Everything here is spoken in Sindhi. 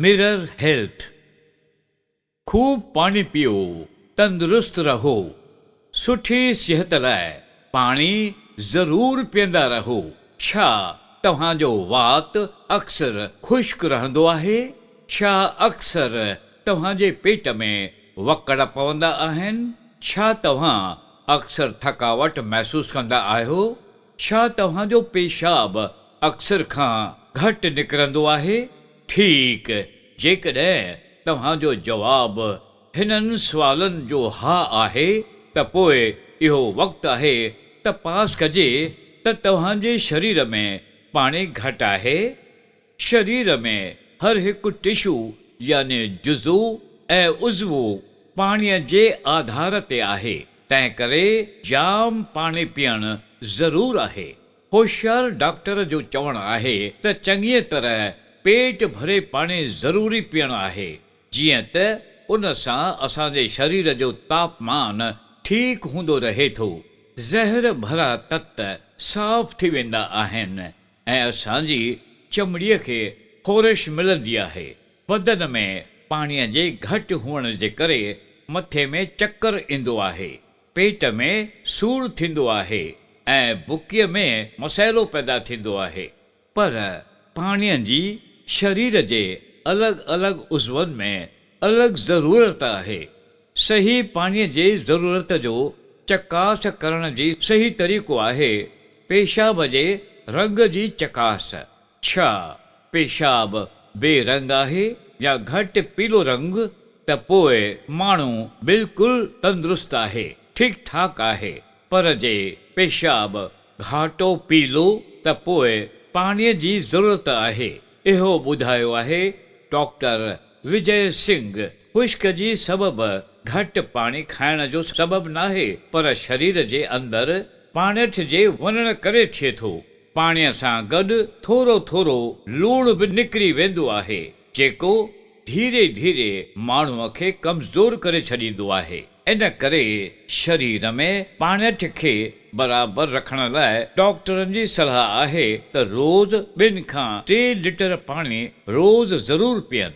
Mirror Health، خوب پاڻي پيئو، تندرست رهو. سٺي صحت لاء پاڻي ضرور پيئندا رهو. ڇا توهان جو وات اڪثر خشڪ رهندو آهي؟ ڇا اڪثر توهان جي پيٽ ۾ وڪڙ پوندا آهن؟ ڇا توهان اڪثر ٿڪاوٽ محسوس ڪندا آهيو؟ ڇا توهان جو پيشاب اڪثر کان گهٽ نڪرندو آهي؟ ٺيڪ، جيڪڏهن توهان جو جواب هنن سوالن جو ها آهي ته پوء اهو وقت آهي تپاس ڪجي ته توهان جي شرير ۾ پاڻي گهٽ آهي. شرير ۾ هر هڪ ٽشو يعني جزو ۽ عضوو پاڻيء جي آڌار تي آهي، تنهنڪري جام پاڻي پيئڻ ضرور آهي. هوشيار ڊاڪٽر جو چوڻ آهي ته چڱيء طرح پيٽ ڀري پاڻي ضروري پيئڻ آهي، جيئن ته ان سان اسان جي شرير جو تاپمان ٺيڪ هوندو رهي ٿو، زهر ڀرا تت صاف ٿي ويندا آهن ۽ اسان جي چمڙيء کي خورش ملندي آهي. بدن ۾ پاڻيء جي گهٽ هئڻ جي ڪري مٿي ۾ چڪر ايندو آهي، پيٽ ۾ سور ٿيندو آهي ۽ بڪيء ۾ مسئلو پيدا ٿيندو آهي. پر پاڻيء جي شرير جي الڳ الڳ عضون ۾ الڳ ضرورت آهي. صحيح پاڻيء جي ضرورت جو چڪاس ڪرڻ جي صحيح طريقو آهي پيشاب جي رنگ جي چڪاس. ڇا پيشاب بي رنگ آهي يا گهٽ پيلو رنگ ته پوء ماڻهو بلڪل تندرست آهي، ٺيڪ ٺاڪ آهي، پر جي پيشاب گهاٽو پيلو ته پوء پاڻيء جي ضرورت آهي. اهو ٻڌايو آهي ڊاڪٽر وجي سنگهه. خشڪ جي سبب گهٽ پاڻي کائڻ جو سبب ناهي پر شرير جي اندر پاڻيٺ جي وڃڻ ڪري ٿئي ٿو. پاڻيء سان گڏ ٿورو ٿورو لوڻ به نڪري ويندو آهي جيڪو ڌيري ڌيري ماڻهوء کي ڪمزور ڪري ڇڏيندو آهي. ان ڪري شرير ۾ پاڻيٺ کي برابر رکڻ لاء ڊاڪٽرن جي صلاح آهي ته روز ٻن کان ٽي لٽر پاڻي روز ضرور پيئن.